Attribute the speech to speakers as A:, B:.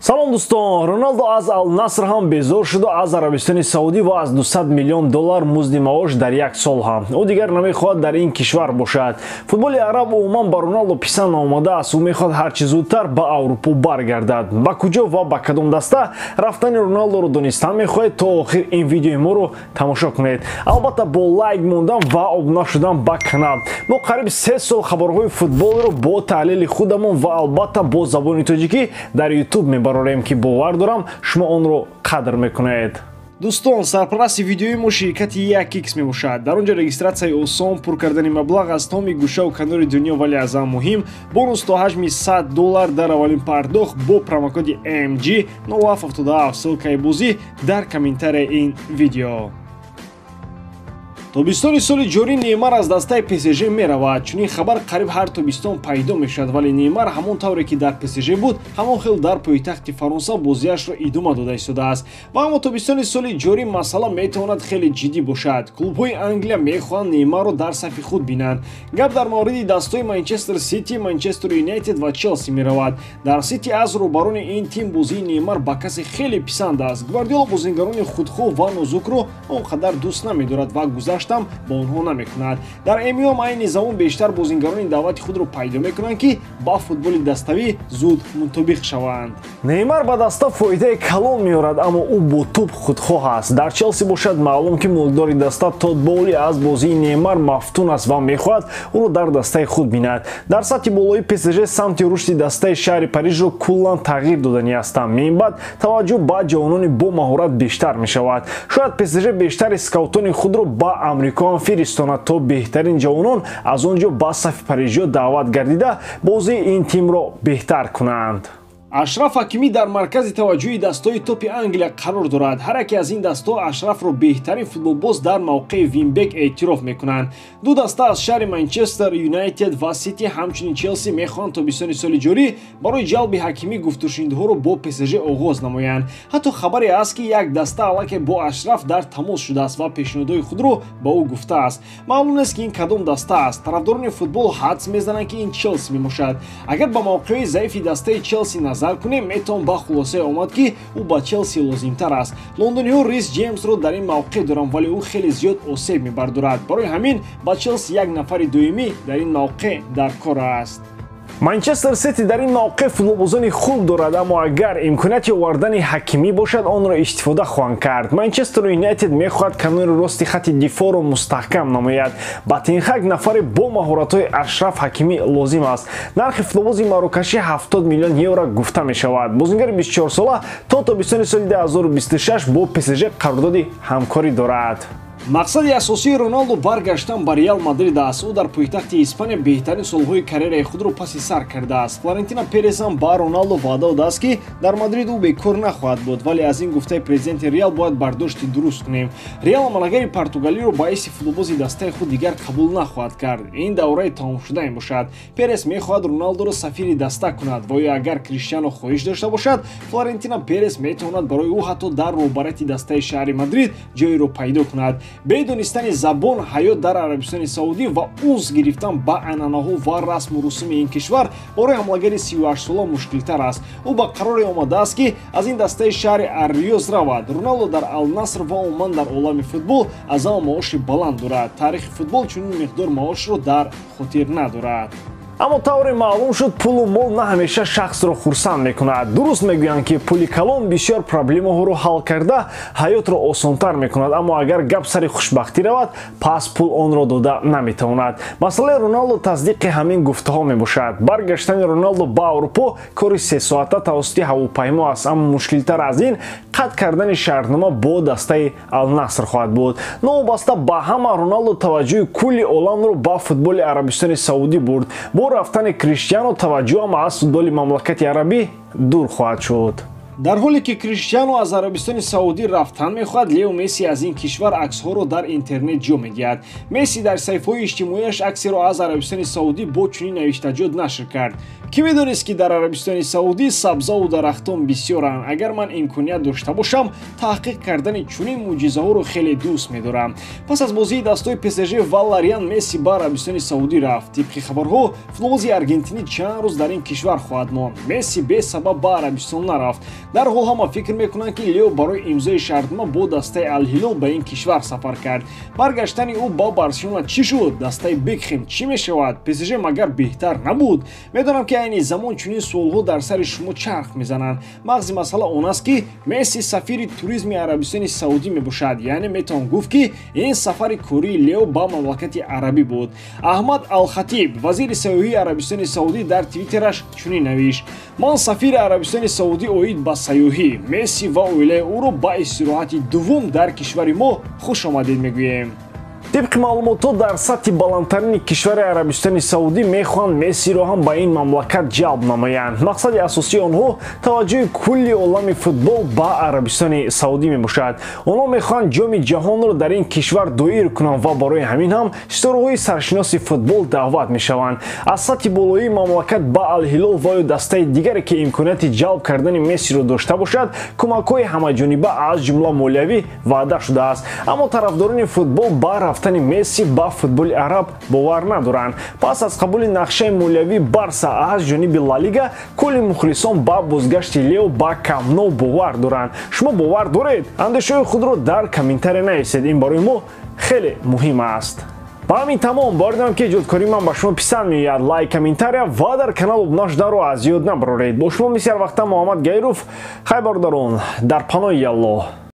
A: Салом дӯстон, Роналдо аз Ал-Наср ҳам безор шуда, аз Арабистони Саудӣ ва аз 200 миллион доллар музди маош дар як сол ҳам. Ӯ дигар намехоҳад дар ин кишвар бошад. Футболи араб умуман ба Роналдо писанд наомадааст. Ӯ мехоҳад ҳарчи зудтар ба Аврупо баргардад. Ба куҷо ва ба кадом даста рафтани Роналдоро донистан мехоҳед, то охир ин видеои моро тамошо кунед. Албатта бо лайк мондан ва обуна шудан ба канал. Мо қариб 3 сол хабарҳои футболро бо таҳлили худамон ва албатта бо забони тоҷикӣ дар YouTube мебарорем, ки бовар дорам шумо онро қадр мекунед.
B: Дӯстон, сарпарасти видеои мо ширкати 1x мебошад. Дар он ҷо регистратсияи осон, пур кардани маблағ аз тамоми гӯшаву канори дунё, вале аз ҳам муҳим бонус то ҳаҷми $100 дар аввалин пардохт бо промокоди MG 0777. Ссылкаи бозӣ дар комментарияи ин видео. Тобистони соли ҷорӣ Неймар аз дастаи ПСЖ меравад. Чунин хабар қариб ҳар тобистон пайдо мешавад, вале Неймар ҳамон тавре ки дар ПСЖ буд, ҳамон хел дар пойтахти Фаронса бозиашро идома дода истодааст. Ва аммо тобистони соли ҷорӣ масъала метавонад хеле ҷиддӣ бошад. Клубҳои Англия мехоҳанд Неймарро дар сафи худ бинанд. Гап дар мавриди дастҳои Манчестер Сити, Манчестер Юнайтед ва Челси меравад. Дар Сити аз роҳбарони ин тим бозии Неймар ба касе хеле писанд аст. Гвардиола бозингарони худхоҳ ва нозукро он қадар дӯст намедорад ва гузашт ба онҳо намекунад. Дар МЮ айни замон бештар бозингарони даъвати худро пайдо мекунанд, ки ба футболи даставӣ зуд мутобиқ шаванд.
A: Неймар ба даста фоидаи калон меорад, аммо ӯ бо тӯб худхоҳ аст. Дар Челси бошад, маълум ки мулкдори даста Тод Боули аз бозии Неймар мафтун аст ва мехоҳад ӯро дар дастаи худ бинад. Дар сатҳи болои ПСЖ самти рушди дастаи шаҳри Парижро куллан тағйир доданӣ ҳастанд. Минбаъд таваҷҷӯҳ ба ҷавонони бо маҳорат бештар мешавад. Шояд ПСЖ бештари скаутони худро ба Амрико ҳам фиристонад, то беҳтарин ҷавонон аз он ҷо ба сафи парижиё даъват гардида бозии ин тимро беҳтар кунанд.
B: Ашраф Ҳакимӣ дар маркази таваҷҷӯҳи дастҳои топи Англия қарор дорад. Ҳар яке аз ин дастҳо Ашрафро беҳтарин футболбоз дар мавқеи винбек эътироф мекунанд. Ду даста аз шаҳри Манчестер Юнайтед ва Сити, ҳамчунин Челси мехоҳанд тобистони соли ҷорӣ барои ҷалби Ҳакимӣ гуфтушунидҳоро бо ПСЖ оғоз намоянд. Ҳатто хабаре аст, ки як даста аллакай бо Ашраф дар тамос шудааст ва пешниҳодҳои худро ба ӯ гуфтааст. Маълум нест, ки ин кадом даста аст. Тарафдорони футбол ҳадс мезананд, ки ин Челси мебошад. Агар ба мавқеи заифи дастаи Челси назар кунем, метавон ба хулосае омад, ки ӯ ба Челси лозимтар аст. Лондониҳо Рис Ҷеймсро дар ин мавқеъ доранд, вале ӯ хеле зиёд осеб мебардорад. Барои ҳамин ба Челси як нафари доимӣ дар ин мавқеъ дар кор аст.
A: Манчестер Сити дар ин мавқеъ футболбозони хуб дорад, аммо агар имконияти овардани Ҳакимӣ бошад, онро истифода хоҳанд кард. Манчестер Юнайтед мехоҳад канори рости хати дифоъро мустаҳкам намояд. Ба Тенхак нафаре бо маҳоратҳои Ашраф Ҳакимӣ лозим аст. Нархи футболбози марокашӣ 70 миллион евро гуфта мешавад. Бозингари 24сола то тобистони соли 2026 бо ПСЖ қарордоди ҳамкорӣ дорад.
B: Мақсади асосии Роналдо баргаштан ба Реал Мадрид аст. Ӯ дар пойтахти Испания беҳтарин солҳои карьераи худро паси сар кардааст. Флорентино Перес ҳам ба Роналдо ваъда додааст, ки дар Мадрид ӯ бекор нахоҳад буд, вале аз ин гуфтаи президенти Реал бояд бардошти дуруст кунем. Реал амалгари португалиро ба ҳайси футболбози дастаи худ дигар қабул нахоҳад кард. Ин давраи тамомшуда мебошад. Перес мехоҳад Роналдоро сафири даста кунад ва ё агар Криштиано хоҳиш дошта бошад, Флорентино Перес метавонад барои ӯ ҳатто дар роҳбарияти дастаи шаҳри Мадрид ҷойеро пайдо кунад. Бедонистани забон, ҳаёт дар Арабистони Саудӣ ва унс гирифтан ба анъанаҳо ва расму русуми ин кишвар барои ҳамлагари 38сола мушкилтар аст. Ӯ ба қароре омадааст, ки аз ин дастаи шаҳри Ар-Риёз равад. Роналдо дар Ал-Наср ва умуман дар олами футбол аз ҳама маоши баланд дорад. Таърихи футбол чунин миқдор маошро дар хотир надорад.
A: Аммо тавре маълум шуд, пулу мол на ҳамеша шахсро хурсанд мекунад. Дуруст мегӯянд, ки пули калон бисёр проблемаҳоро ҳал карда ҳаётро осонтар мекунад, аммо агар гап сари хушбахтӣ равад, пас пул онро дода наметавонад. Масъалаи Роналдо тасдиқи ҳамин гуфтаҳо мебошад. Баргаштани Роналдо ба Аврупо кори сесоата тавассути ҳавопаймо аст, аммо мушкилтар аз ин қатъ кардани шартнома бо дастаи Ал-Наср хоҳад буд. Новобаста ба ҳама, Роналдо таваҷҷӯҳи кулли оламро ба футболи Арабистони Саудӣ бурд. Бо рафтани Криштиано таваҷҷӯҳам аз футболи мамлакати арабӣ дур хоҳад шуд.
B: Дар ҳоле ки Криштиано аз Арабистони Саудӣ рафтан мехоҳад, Лео Месси аз ин кишвар аксҳоро дар интернет ҷо медиҳад. Месси дар саҳифаҳои иҷтимоияш аксеро аз Арабистони Саудӣ бо чунин навиштаҷот нашр кард: Кӣ медонист, ки дар Арабистони Саудӣ сабзаву дарахтон бисёранд? Агар ман имконият дошта бошам, таҳқиқ кардани чунин мӯъҷизаҳоро хеле дӯст медорам. Пас аз бозии дастҳои ПСЖ ва Лориан Месси ба Арабистони Саудӣ рафт. Тибқи хабарҳо, футболбози аргентинӣ чанд рӯз дар ин кишвар хоҳад монд. Месси бесабаб ба Арабистон нарафт. Дар ҳол ҳама фикр мекунанд, ки Лео барои имзои шартнома бо дастаи Алҳилол ба ин кишвар сафар кард. Баргаштани ӯ ба Барселона чӣ шуд? Дастаи Бекхем чӣ мешавад? ПСЖ магар беҳтар набуд? Медонам, ки айни замон чунин суолҳо дар сари шумо чарх мезананд. Мағзи масъала он аст, ки Месси сафири туризми Арабистони Саудӣ мебошад, яъне метавон гуфт, ки ин сафари кории Лео ба мамлакати арабӣ буд. Аҳмад Алхатиб, вазири сайёҳии Арабистони Саудӣ, дар твиттераш чунин навишт: «Ман сафири Арабистони Саудӣ оид ба сайёҳӣ Месси ва оилаи ӯро ба истироҳати дуввум дар кишвари мо хуш омадед мегӯем».
A: Тибқи маълумотҳо, дар сатҳи баландтарини кишвари Арабистони Саудӣ мехоҳанд Мессиро ҳам ба ин мамлакат ҷалб намоянд. Мақсади асосии онҳо таваҷҷӯҳи кулли олами футбол ба Арабистони Саудӣ мебошад. Онҳо мехоҳанд Ҷоми ҷаҳонро дар ин кишвар доир кунанд ва барои ҳамин ҳам ситораҳои саршиноси футбол даъват мешаванд. Аз сатҳи болоии мамлакат ба Алҳилол ва ё дастаи дигаре, ки имконияти ҷалб кардани Мессиро дошта бошад, кӯмакҳои ҳамаҷониба, аз ҷумла молиявӣ, ваъда шудааст. Аммо тарафдорони футбол ба рафтани Месси ба футболи араб бовар надоранд. Пас аз қабули нақшаи молиявии Барса аз ҷониби Ла Лига, кулли мухлисон ба бозгашти Лео ба Камп Ноу бовар доранд. Шумо бовар доред? Андешаҳои худро дар комментария нависед, ин барои мо хеле муҳим аст. Ба ҳамин тамом. Бовар дорам, ки эҷодкории ман ба шумо писанд меояд. Лайк, комментария ва дар канал обуна шуданро аз ёд набароред. Бо шумо мисли ҳар вақта Муҳаммад Гаиров. Хай, бародарон, дар паноҳи Аллоҳ.